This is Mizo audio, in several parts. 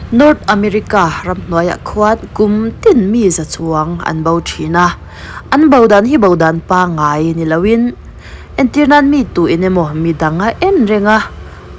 North America ramhnuaiah khuan kum tin mi za chuang an bo thin a, an bo dan hi bo dan pangngai ni loin entir nan mi tu in emaw mi dang a en reng a,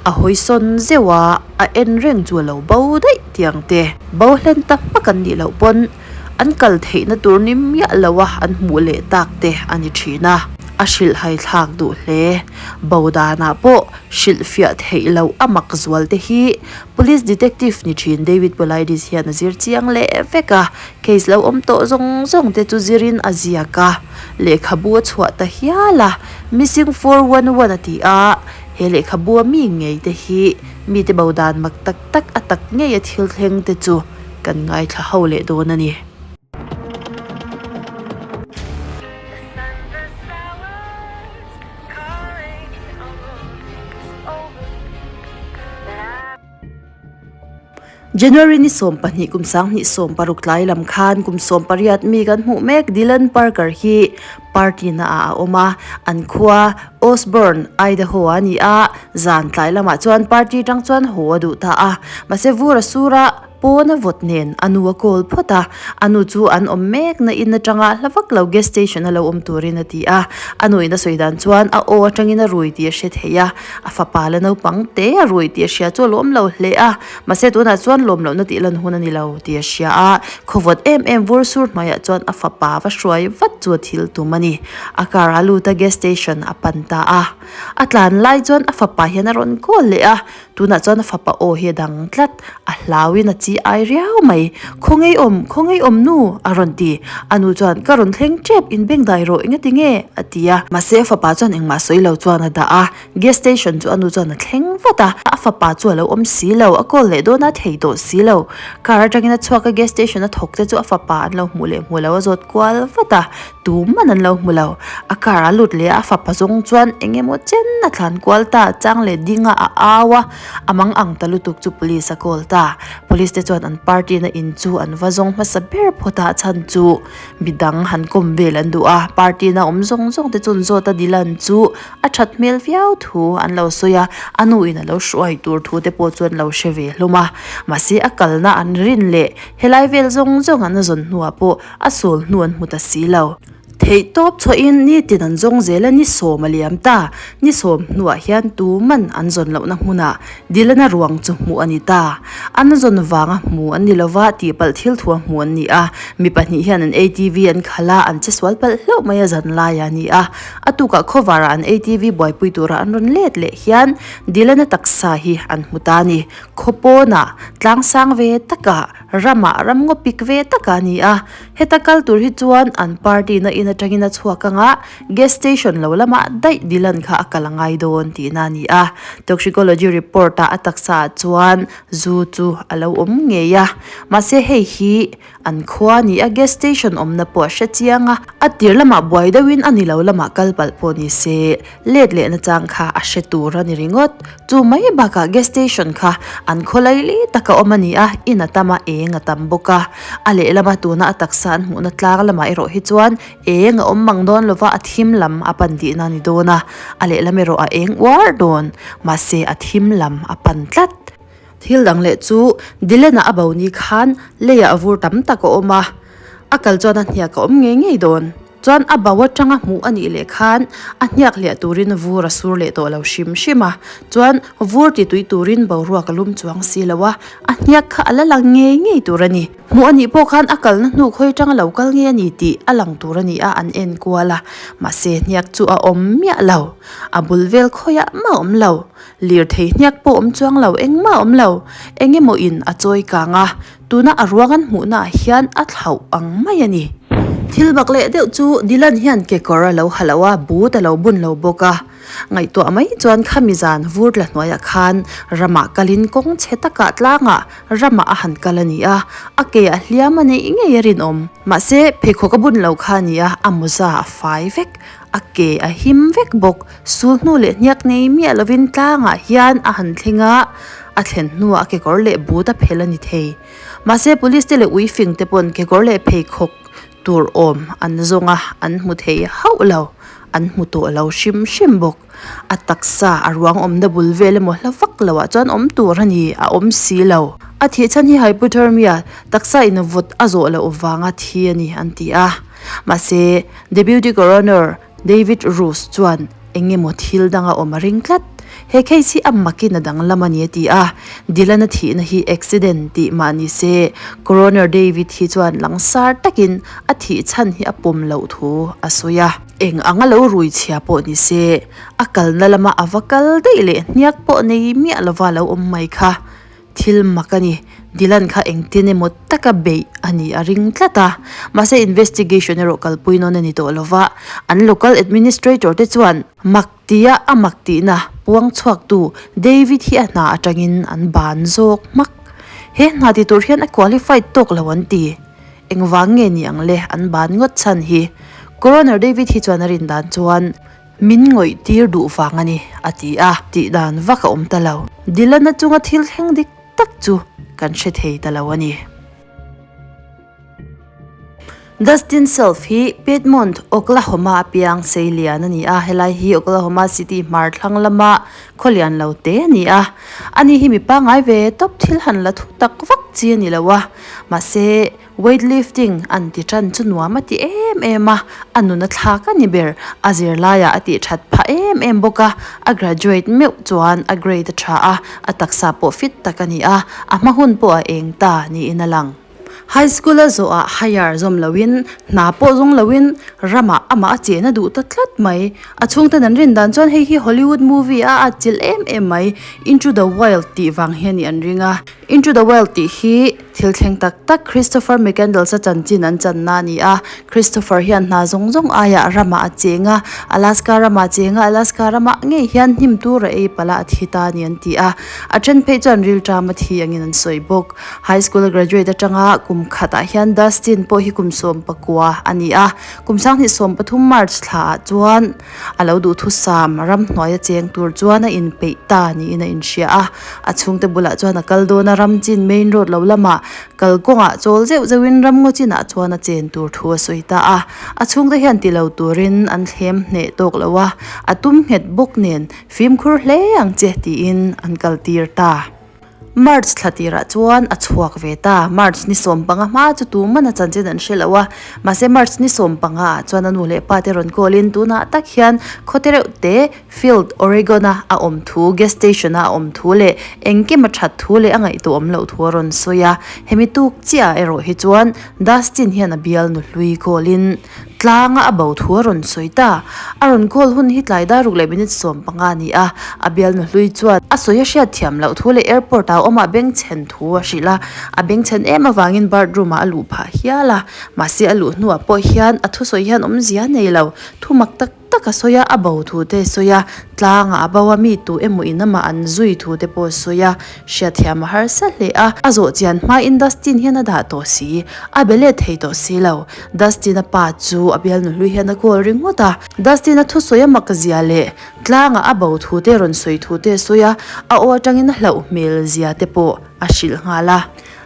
a hawi sawn zeuh a, a en reng chu a lo bo daih tiang te. Bo hlen ta hmak an nih loh pawn an kal theihna tur ni miah lo a an hmuh leh tak te a ni thin a, a hrilhhai thlak duh hle. Bo danah pawh hrilhfiah theih loh a mak zual te hi Police Detective ni thin David Paulides hian a zir chiang leh vek a, case lo awm tawh zawng zawng te chu zirin a ziak a, lehkhabu a chhuah ta hial a, Missing 411 a ti a, he lehkhabu a mi ngei te hi mite bo dan mak tak tak a tak ngei a thil thleng te chu kan ngaithla ho leh dawn a ni. January ni 12 kum 2016 tlai lam khan kum 18 mi kan hmuh mek Dylan Parker hi party na ah a awm a, an khua Osborne, Idaho a ni a, zan tlai lamah chuan party tang chuan haw a duh ta a, mahse vur a sur a, Pawn a vawt nen a nu a call phawt a, a nu chu an awm mek na in atanga hla vak lo gas station a lo awm turin a ti a, a nu in a sawi dan chuan a aw atangin a rui tih a hre thei a, a fapa la naupang te a rui tih a hria chu a lawm lo hle a, mahse tunah chuan lawm lohna tih lan hun a ni lo tih a hria a, khaw vawt em em vur sur hnuaiah chuan a fapa va hruai vat chu a thil tum a ni, a car a lut a gas station a pan ta a, a tlan lai chuan a fapa hian a rawn call leh a. Tunah chuan a fapa aw hi a dang tlat, a hlauin a chi ai riau mai. Khaw ngei awm, khaw ngei awm nu, a rawn ti. A nu chuan, Ka rawn thleng tep, in beng dai rawh, engati nge? a ti a. Mahse a fapa chuan engmah sawi lo chuan a dah a, gas station chu a nu chuan a thleng vat a. A fapa chu a lo awm si lo, a call leh dawn a thei tawh si lo. Car atangin a chhuak a, gas station a thawk te chu a fapa an lo hmuh leh hmuh lo a zawt kual vat a. Tuman an lo hmu lo. A car a lut leh a, a fapa zawng chuan eng emaw chen a thlan kual ta, chang leh ding a, a au a, a mang ang ta lutuk chu police a call ta. Police te chuan an party na in chu an va zawng hmasa ber phawt a, chhan chu midang han kawm vel an duh a, party na awm zawng zawng te chuan zawt a Dylan chu a that hmel viau thu an lo sawi a, a nu in a lo hruai tur thu te pawh chu an lo hre ve hlawm a, mahse a kalna an rin leh helai vel zawng zawng an zawn hnuah pawh A sawl hnu an hmu ta si lo. Theih tawp chhuahin nitin an zawng zel a, ni sawm a liam ta. Ni sawm hnuah hian tuman an zawn lohna hmunah Dylan-a ruang chu hmuh a ni ta. An zawn vanga hmu an ni lova, tihpalh thil thu a hmu an ni a. Mi pahnih hian an ATV an khalh a, an che sual palh hlauh mai a zan lai a ni a. A tukah khawvarah an ATV buaipui tura an rawn let leh hian Dylan-a taksa hi an hmu ta a ni. Khaw pawnah tlang sang ve takah Ramah ram ngaw pik ve tak a ni a, heta kal tur hi chuan an party na in atangin a chhuak anga gas station lo lamah daih Dylan kha a kal a ngai dawn tihna a ni a. Toxicology report ah a taksa ah chuan zu chu a lo awm ngei a, mahse hei hi an khua a ni a, gas station awmna pawh a hre chiang a, a tir lamah buai deuhin a ni lo lamah kal palh pawh ni se let lehna chang kha a hre tur a ni ringawt. Chu mai bakah gas station kha an khaw laili taka awm a ni a, in a tam a, eng a tam bawk a. A lehlama tuna a taksa an hmuhna tlang lamah erawh hi chuan eng a awm mang dawn lova a thim lam a pan tihna a ni dawn a, a lehlam erawh a eng uar dawn, mahse a thim lam a pan tlat. Thil dang leh chu Dylan-a a bo ni khan leiah vur tam tak a awm a, a kal chuan a hniak a awm ngei ngei dawn. Chuan a bo atanga hmuh a nih leh khan a hniak hliah turin vur a sur leh tawh lo hrim hrim a, chuan vur ti tui turin boruak a lum chuang si lo a, a hniak kha a la lang ngei ngei tur a ni. Hmuh a nih pawh khan a kalna hnu khawi atanga lo kal nge a ni tih a lang tur a ni a, an en kual a, mahse hniak chu a awm miah lo. A bul vel khawiah mah a awm lo. Lirthei hniak pawh awm chuang lo, engmah a awm lo. Eng emaw in a chawi kang a, Tuna a ruang an hmuhna ah hian a thlauh ang mai a ni. Thil bak leh deuh chu Dylan hian kekawr a lo ha lo a, boot a lo bun lo bawk a. Ngaihtuah mai chuan khami zan vur tla hnuaiah khan ramah kalin kawng chhe takah tlangah ramah a han kal a ni a, a ke a hliam a neih ngei a rinawm. Mahse, pheikhawk a bun lo kha a ni a, a mawza a fai vek, a ke a him vek bawk. Sul hnu leh hniak nei miah lovin tlangah hian a han thleng a, a thlen hnuah a kekawr leh but a phel a ni thei. Mahse police te leh ui fing te pawn kekawr leh pheikhawk tur awm an zawng a, an hmu thei hauh lo, an hmu tawh lo hrim hrim bawk. A taksa a ruang awmna bul vel emaw hla vak loah chuan awm tur a ni, a awm si lo. A thih chhan hi hypothermia, taksa in vawt a zawh loh vanga thi a ni an ti a. Mahse, Deputy Coroner David Roos chuan eng emaw thil danga awm a ring tlat. He case hi a makin a danglam a ni a ti a. Dylan-a thihna hi accident tih mah ni se, Coroner David hi chuan langsar takin a thih chhan hi a pawm loh thu a sawi a. Eng anga lo rui chhia pawh ni se, a kalna lama a va kal daih leh hniak pawh nei miah lova lo awm mai kha thil mak a ni. Dylan kha engtin emaw taka beih a nih a ring tlat a, mahse investigation erawh kalpui nawn a ni tawh lova, an local administrator te chuan mak tia a mak tihna puang chhuaktu David hi a hna atangin an ban zawk hmak. He hna ti tur hian a qualified tawk lo an ti. Engvang nge ni ang le an ban ngawt chhan hi? Coroner David hi chuan a rin dan chuan min ngawih tir duh vang a ni a ti a, tih dan vak a awm ta lo. Dylan-a chunga thil thleng dik tak chu kan hre thei ta lo a ni. Dustin Self hi Piedmont, Oklahoma a piang sei lian a ni a, helai hi Oklahoma City hmar thlang lama khaw lian lo te a ni a. Ani hi mi pangngai ve tawp thil han la thu tak vak chi a ni lo a, mahse weight lifting an ti tan chu nuam a ti em em a, a nun a thlak a ni ber, a zirlaiah a tih that phah em em bawk a, a graduate meuh chuan a grade a tha a, a taksa pawh fit tak a ni a, a hma hun pawh a eng ta niin a lang. High school a zawhah higher zawm loin, hna pawh zawng loin ramah amah a chen a duh ta tlat mai. A chhungten an rin dan chuan hei hi Hollywood movie a atchilh em em mai, Into the Wild tih vang hi a nih an ring a. Into the Wild tih hi thil thleng tak tak Christopher McCandless-a chanchin an channa a ni a. Christopher hian hna zawng zawng aiah ramah a cheng a, Alaska ramah a cheng a, Alaska ramah ngei hian hnim tur a ei palh a, a thi ta a ni an ti a. A then phei chuan rilṭam a thi angin an sawi bawk. High school a graduate atanga kum khatah hian Dustin pawh hi kum 14 a ni a, kum 2013 March thlaah chuan a lo duhthusam ramhnuaia cheng tur chuan a inpeih ta niin a inhria a. A chhungte bulah chuan a kal dawn a, ram chin main road lo lamah kalkawngah chawl zeuh zeuhin ramngaw chinah chuan a chen tur thu a sawi ta a. A chhungte hian ti lo turin an thlem hneh tawk lo a, a tum nghet bawk nen fimkhur hle ang che tiin an kaltir ta. March thla tirah chuan a chhuak ve ta. March ni 15 hma chu tuman a chanchin an hre lo a. Mahse March ni 15 ah chuan a nu leh pa te rawn call in tunah tak hian khawte reuh te Field, Oregon a a awm thu, gas station a a awm thu leh engkim a that thu leh a ngaihtuah awm loh thu a rawn sawi a. Hemi tuk chiah erawh hi chuan Dustin hian a bial nu hlui call in Tlanga a bo thu a rawn sawi ta. A rawn call hun hi tlai dar ruk leh minute 15 a ni a, a bialnu hlui chuan a sawi a hriat thiam loh thu leh airport ah awm a bengchhen thu a hrilh a, a bengchhen em avangin bathroom ah a luh phah hial a, mahse a luh hnuah pawh hian a thusawi hian awmzia nei lo, thu mak tak tak a sawi a, a bo thu te a sawi a, tlangah a bo a, mi tu emaw in amah an zui thu te pawh a sawi a, hriatthiam a harsa hle a, a zawh chian hmain Dustin hian a dah tawh si, a be let thei tawh si lo. Dustin-a pa chu a bialnu hlui hian a call ringawt a, Dustin-a thusawi a mak zia leh tlangah a bo thu te rawn sawi thu te a sawi a, a aw atangin a hlauh hmel zia te pawh a hrilh nghal a.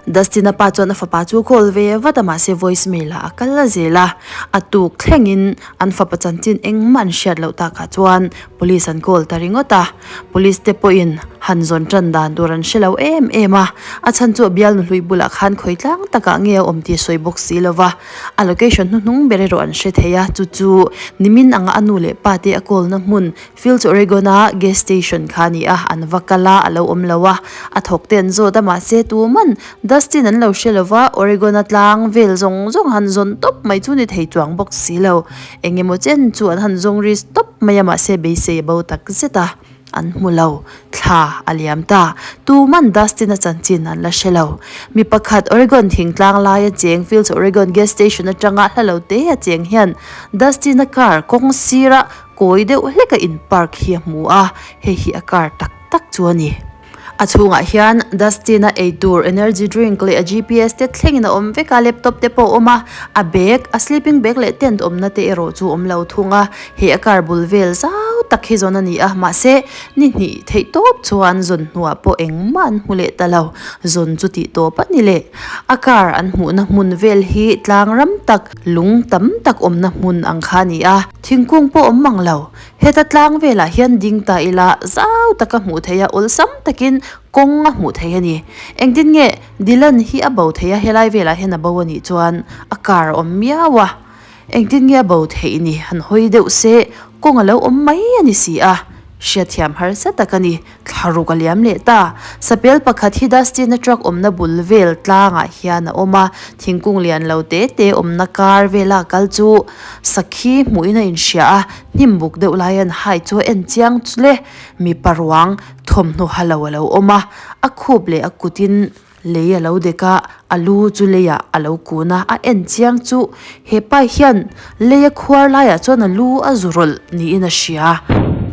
Dustin-a pa chuan a fapa chu call ve vat a, mahse voice mail ah a kal a zel a, a tuk thlengin an fapa chanchin engmah an hriat loh takah chuan police an call ta ringawt a, police te pawhin han zawn tan dan tur an hre lo em em a, a chhan chu a bialnu hlui bulah khan khawi tlang takah nge a awm tih a sawi bawk si lo va, a location hnuhnung ber erawh an hre thei a, chu chu nimin anga a nu leh pa te a call na hmun Fields Oregon a gas station kha a ni a, an va kal a, a lo awm lo a, a thawk te an zawt a mahse tuman Dustin an lo hre lo va, Oregon a tlang vel zawng zawng han zawn tawp mai chu ni thei chuang bawk si lo, eng emaw chen chu an han zawng ri tawp mai a mahse beisei a bo tak zet a, an hmu lo, thla a liam ta, tuman Dustin a chanchin an la hre lo. Mi pakhat Oregon thingtlang laia cheng Fields Oregon gas station atanga hla lo te a cheng hian Dustin a car kawng sira Kawi deuh hleka in park hi a hmu a, hei hi a car tak tak chu a ni. A chhungah hian Dustin-a eitur, energy drink leh a GPS te thlengin a awm vek a, laptop te pawh a awm a, a bag, a sleeping bag leh tent awmna te erawh chu a awm lo thung a. He a car bul vel zau tak hi zawn a ni a, mahse ni hnih theih tawp chuan zawn hnuah pawh engmah an hmu leh ta lo, zawn chu tih tawp a ni leh. A car an hmuhna hmun vel hi tlang ram tak, lung tam tak awmna hmun ang kha a ni a. Thingkung pawh awm mang lo. Heta tlang velah hian ding ta ila zau taka hmuh theih a awlsam takin. kawng a hmuh theih a ni. Engtin nge Dylan hi a bo theih a, helai velah hian a bo a nih chuan a car a awm miau a. Engtin nge a bo theih ni han hawi deuh se kawng a lo awm mai a ni si a, hriatthiam harsa tak a ni. Thlaruk a liam leh ta. Sapel pakhat hi Dustin-a truck awmna bul vel tlangah hian a awm a, thingkung lian lo te te awmna kar vela kal chu sakhi hmuhin a inhria a, hnim buk deuh lai an hai chu a en chiang chu le. Mipa ruang thawmhnaw ha lo a lo awm a, a khup leh a kutin lei a lo dek a, a lu chu leiah a lo kun a, a en chiang chu he pa hian lei a khuar laiah chuan a lu a zu rawlh niin a hria.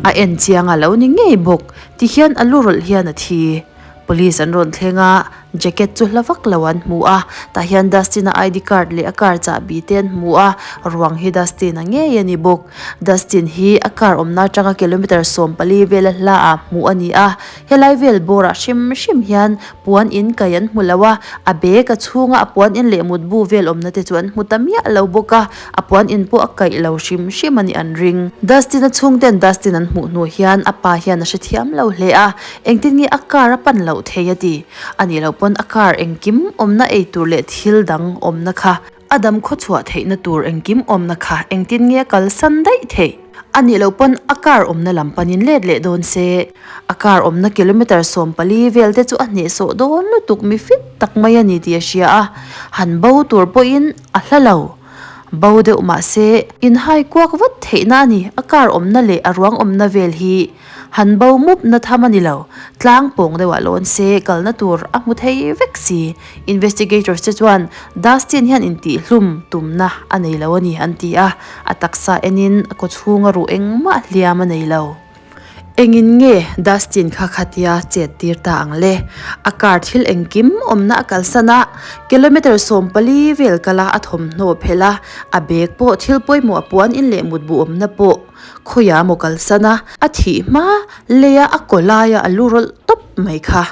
A en chiang a lo ni ngei bawk, tihian a lu rawlh hian a thi. Police an rawn thleng a, jacket chu hla vak lo an hmu a, tah hian Dustin-a ID card leh a car chahbi te an hmu a, ruang hi Dustin-a ngei a ni bawk. Dustin hi a car awmna atanga kilometre 14 vela hla ah hmuh a ni a, helai vel bawrah hrim hrim hian puan in kai an hmu lo a, a bag a chhunga a puan in leh mutbu vel awmna te chu an hmu ta miah lo bawk a, a puan in pawh a kaih lo hrim hrim a nih an ring. Dustin a chhungten Dustin an hmuh hnu hian a pa hian a hrethiam lo hle a, engtin nge a car a pan loh thei a ti. A nih loh pawn a car engkim awmna ei tur leh thil dang awmna kha A dam khawchhuah theihna tur engkim awmna kha engtin nge a kalsan daih theih? A nih loh pawn a car awmna lam panin let leh dawn se. A car awmna kilometre 14 vel te chu a hnehsawh dawn lutuk mi fit tak mai a ni tih a hria a, han bo tur pawhin a hla lo. Bo deuh mah se, inhai kuak vat theihna a ni, a car awmna leh a ruang awmna vel hi. Han bo mup na tham a ni lo. Tlang pawng deuhah lawn se kalna tur a hmu thei vek si. Investigators te chuan Dustin hian intihhlum tumna a nei lo a ni an ti a, a taksa enin a kawchhunga ruh engmah hliam a nei lo. Engin nge Dustin kha khatia chet tir ta ang le? A car thil engkim awmna a kalsan a, kilometre 14 vel kala a thawmhnaw phelh a, a bag pawh thil pawimawh a puan in leh mutbu awmna pawh Khawiah maw kalsan a, a thih hma leia a kaw laia a lu rawlh tawp mai kha.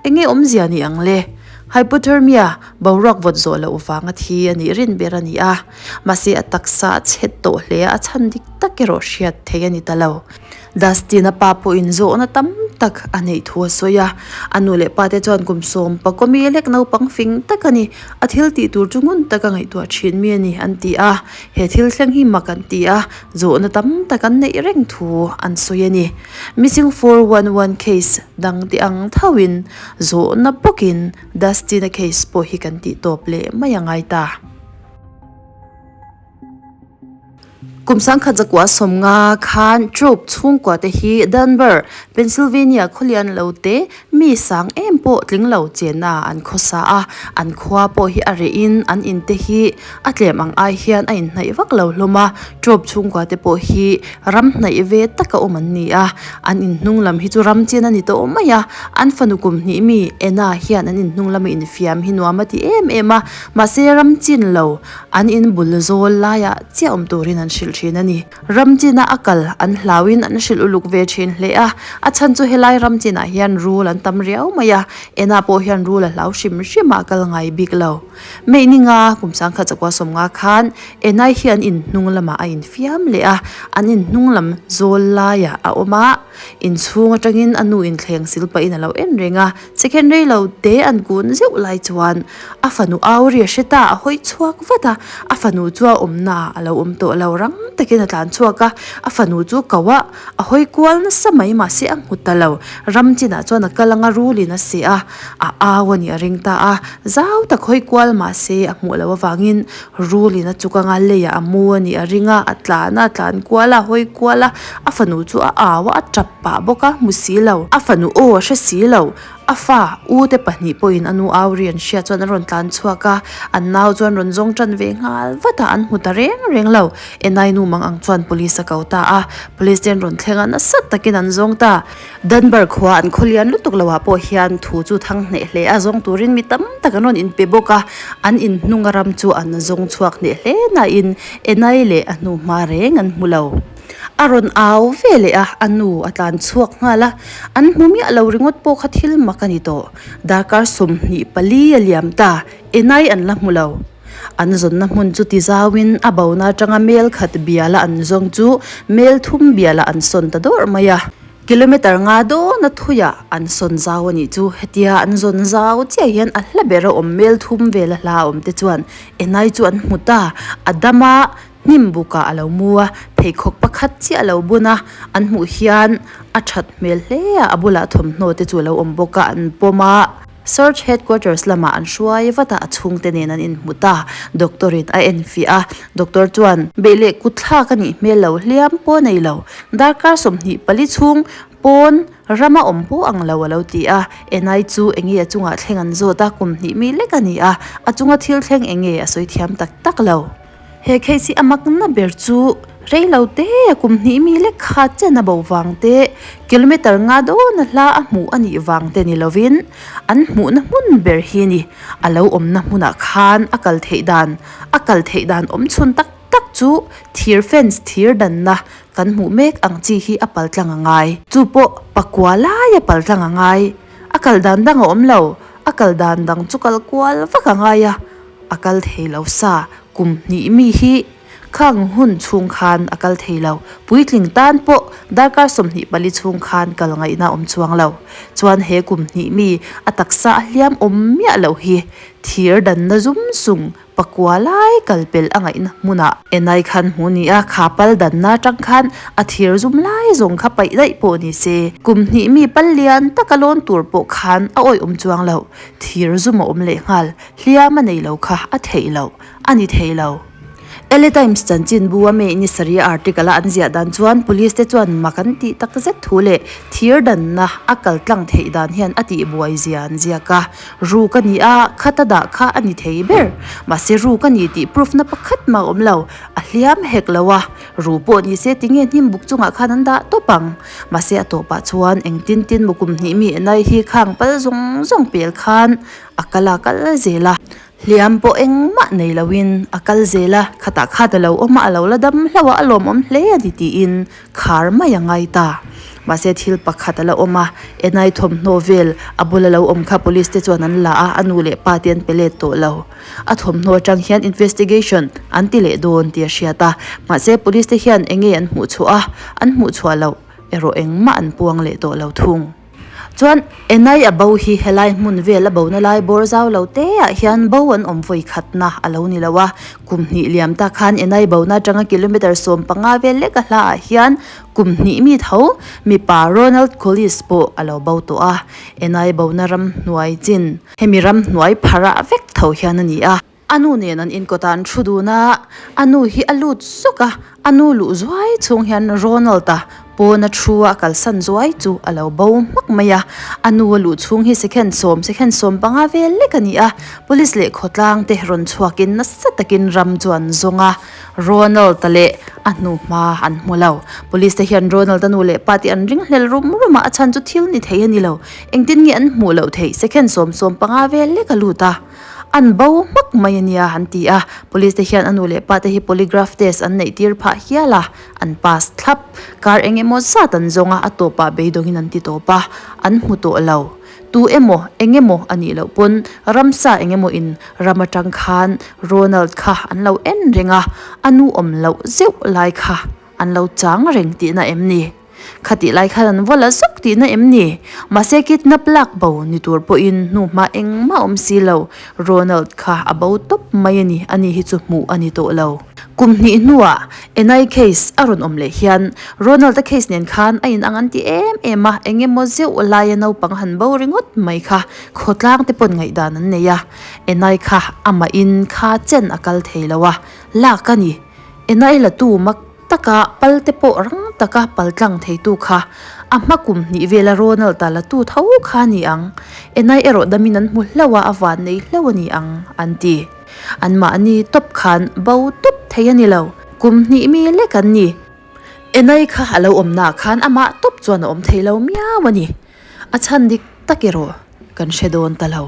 Enge awmzia ni ang le? Hypothermia, boruak vawt zawh loh vanga thi a nih rin ber a ni a. Mahse a taksa a chhet tawh hle a, a chhan dik tak erawh hriat theih a ni ta lo. Dustin-a pa pawhin zawhna tam tak a neih thu a sawi a. A nu leh pa te chuan kum sawm pakawmi lek naupang fing tak a ni. A thil tih tur chu ngun taka ngaihtuah thin mi a ni an ti a. He thil thleng hi mak an ti a, zawhna tam tak an neih reng thu an sawi a ni. Missing 411 case dang te ang thoin zawhna bawkin Dustin-a case pawh hi kan tih tawp leh mai a ngai ta. Kum sangkhat zakua 50 khan Trope chhungkua te hi Dunbar, Pennsylvania khawlian lo te Mi sang em pawh tling lo chenna an khawsa a, an khua pawh hi a reh in an in te hi a tlem ang ai hian a inhnaih vak lo hlawm a, Trope chhungkua te pawh hi ram hnaih ve taka awm an ni a, an in hnung lam hi chu ram chen a ni tawh mai a, an fanu kum hnih mi Ena hian an in hnung lama infiam hi nuam a ti em em a, mahse ram chin lo an in bul zawl laiah chiah awm turin an hrilh thin a ni. Ram chinah a kal an hlauin an hrilh uluk ve thin hle a, a chhan chu helai ram chinah hian rul an tam riau mai a, enah pawh hian rul a hlau hrim hrim a kal ngai bik lo. May ni nga kum sangkhat chakua 50 khan Enai hi an inhnung lamah a infiam leh a, an inhnung lam zawl laiah a awm a, inchhung atangin a nu inthleng sil pahin a lo en reng a, second rei lo te an kun zeuh lai chuan A fanu au ri a hre ta, a hawi chhuak vat a, a fanu chu a awmna ah a lo awm tawh lo, rang takin a tlan chhuak a, a fanu chu ko a, a hawi kual nasa mai mahse a hmu ta lo, ram chinah chuan a kal anga rulin a seh a, a au a nih a ring ta a, zau tak hawi kual mahse a hmuh loh avangin rulin a chuk anga leiah a mu a nih a ring a, a tlan a, a tlan kual a, a hawi kual a, a fanu chu a au a, a tap pah bawk a, hmu si lo, a fanu aw a hre si lo. A fa, u te pahnih pawhin a nu au ri an hriat chuan an rawn tlan chhuak a, an nau chuan rawn zawng tan ve nghal vat a, an hmu ta reng reng lo. Enai nu mang ang chuan police a ko ta a, police te an rawn thleng a, nasa takin an zawng ta. Dunbar khua an khawlian lutuk loah pawh hian thu chu thang hneh hle a, zawng turin mi tam tak an rawn inpe bawk a, an inhnunga ram chu an zawng chhuak hneh hle nain Enai leh a hnu hma reng an hmu lo. A rawn au ve leh a, a nu a tlan chhuak nghal a, an hmu miah lo ringawt pawh kha thil mak a ni tawh. Darkar 24 a liam ta, Enai an la hmu lo. An zawnna hmun chu ti zauin a bona atanga mel khat biala an zawng chu mel thum biala an sawn ta dawrh mai a. Kilometre nga dawn a thuiah an sawn zau a nih chu. Hetia an zawn zau chiah hian a hla ber a awm mel thum vel a hla a awm te chuan Enai chu an hmu ta. A dam a, hnim bukah a lo mu a, pheikhawk pakhat chiah a lo bun a, an hmuh hian a that hmel hle a, a bulah thawmhnaw te chu a lo awm bawk a, an pawm a. Search headquarters lamah an hruai vat a, a chhungte nen an inhmu ta. Doctor in a enfiah a, doctor chuan, Beih leh kut thlak a nih hmel lo, hliam pawh nei lo. Darkar 24 chhung pawn rama awm pawh ang lo a lo ti a. Enai chu enge a chungah thleng an zawt a, kum hnih mi lek a ni a, a chunga thil thleng enge a sawi thiam tak tak lo. He case hi a makna ber chu rei lo te a kum hnih mi lek kha chen a bo vang te, kilometer nga dawn a hla a hmuh a nih vang te ni lovin an hmuhna hmun ber hi ni. A lo awmna hmunah khan a kal theih dan a kal theih dan awm chhun tak tak chu thir fence thir danna kan hmuh mek ang chi hi a pal tlang a ngai. Chu pawh pakua lai a pal tlang a ngai. A kal dan dang a awm lo. A kal dan dang chu kal kual vak a ngai a. A kal thei lo sa, kum hnih mi hi khang hun chhung khan a kal thei lo. Puitling tan pawh darkar 24 chhung khan kal ngaihna awm chuang lo. Chuan he kum hnih mi a taksa a hliam awm miah loh hi thir danna zum sung pakua lai kal pel a ngaihna hmunah enai khan hmu ni a, kha pal danna atang khan a thir zum lai zawng kha paih daih pawh ni se kum hnih mi pal lian taka lawn tur pawh khan a awih awm chuang lo. Thir zum a awm leh nghal. Hliam a nei lo kha a theih loh a ni thei lo. LA Times chanchinbu a May ni sarih article a an ziah dan chuan police te chuan mak an tih tak zet thu leh thir danna a kal tlang theih dan hian a tih buai zia an ziak a. Ruk a ni a, khata dah kha a ni thei ber. Mahse ruk a ni tih proof na pakhat mah a awm lo. A hliam hek lo a, ru pawh ni se tinge hnim buk chungah khan an dah tawp ang. Mahse a tawpah chuan engtin tin maw kum hnih mi enai hi khang pal zawng zawng pel khan A kal a kal zel a, hliam pawh engmah nei loin a kal zel a, khatah khat a lo awm a, a lo la dam hlauh a, a lawmawm hle a ni tiin khar mai a ngai ta. Mahse thil pakhat a la awm a, Enai thawmhnaw vel a bula lo awm kha police te chuan an la a, a nu leh pa te an pe let tawh lo. A thawmhnaw atang hian investigation an ti leh dawn tih a hriat a, mahse police te hian enge an hmuh chhuah a, an hmuh chhuah loh erawh engmah an puang leh tawh lo thung. Chuan Enai a bo hi helai hmun vel a bona lai bawr zau lo te ah hian bo an awm vawi khatna a lo ni lo a, kum hnih liam tak khan Enai bona atanga kilometre 15 vel lek a hla ah hian kum hnih mi tho mipa Ronald Collis pawh a lo bo tawh a, Enai bona ramhnuai chin hemi ramhnuai pharah vek tho hian a ni a. A nu nen an inkawtah an thu dun a, a nu hi a lut zuk a, a nu luh zuai chhung hian Ronald-a pawn a thu a kalsan zuai chu a lo bo hmak mai a, a nu a luh chhung hi second sawm second 15 vel lek a ni a, police leh khawtlang te rawn chhuakin nasa takin ram chu an zawng a, Ronald-a leh a hnu hma an hmu lo. Police te hian Ronald-a nu leh pa te an ringhlel rum rum a, a chhan chu thil ni thei a ni lo, engtin nge an hmuh loh theih second sawm 15 vel lek a lut a. An bo hmak mai a nia an ti a, police te hian a nu leh pa te hi polygraph test an neih tir phah hial a, an pass thlap. Kar eng emaw zat an zawng a, a tawpah beidawngin an ti tawp a, an hmu tawh lo. Tu emaw, eng emaw a nih loh pawn ramsa eng emaw in ram atang khan Ronald kha an lo en reng a, a nu awm loh zeuh lai kha an lo chang reng tihna em ni? Khatih lai khan an vaw la zuk tihna em ni? Mahse kidnap lak bo ni tur pawhin hnuhma engmah awm si lo, Ronald kha a bo tawp mai a ni, ani hi chu hmuh a ni tawh lo. Kum hnih hnuah Enai case a rawn awm leh hian Ronald-a case nen khan a inang an ti em em a, eng emaw zeuh laia naupang han bo ringawt mai kha khawtlang te pawn ngaihdan an nei a, Enai kha amahin kha chen a kal thei lo a, lak a ni. Enai la tu mak taka pal te pawh rang taka pal tlang theitu kha a hma kum hnih vela Ronald-a la tu tho kha a ni ang. Enai erawh damin an hmu hlauh a, a van nei hlauh a ni ang, an ti. Anmahni tawp khan bo tawp thei a ni lo. Kum hnih mi lek an ni. Enai kha a lo awmnaah khan amah tawp chuan a awm thei lo miau a ni. A chhan dik tak erawh kan hre dawn ta lo.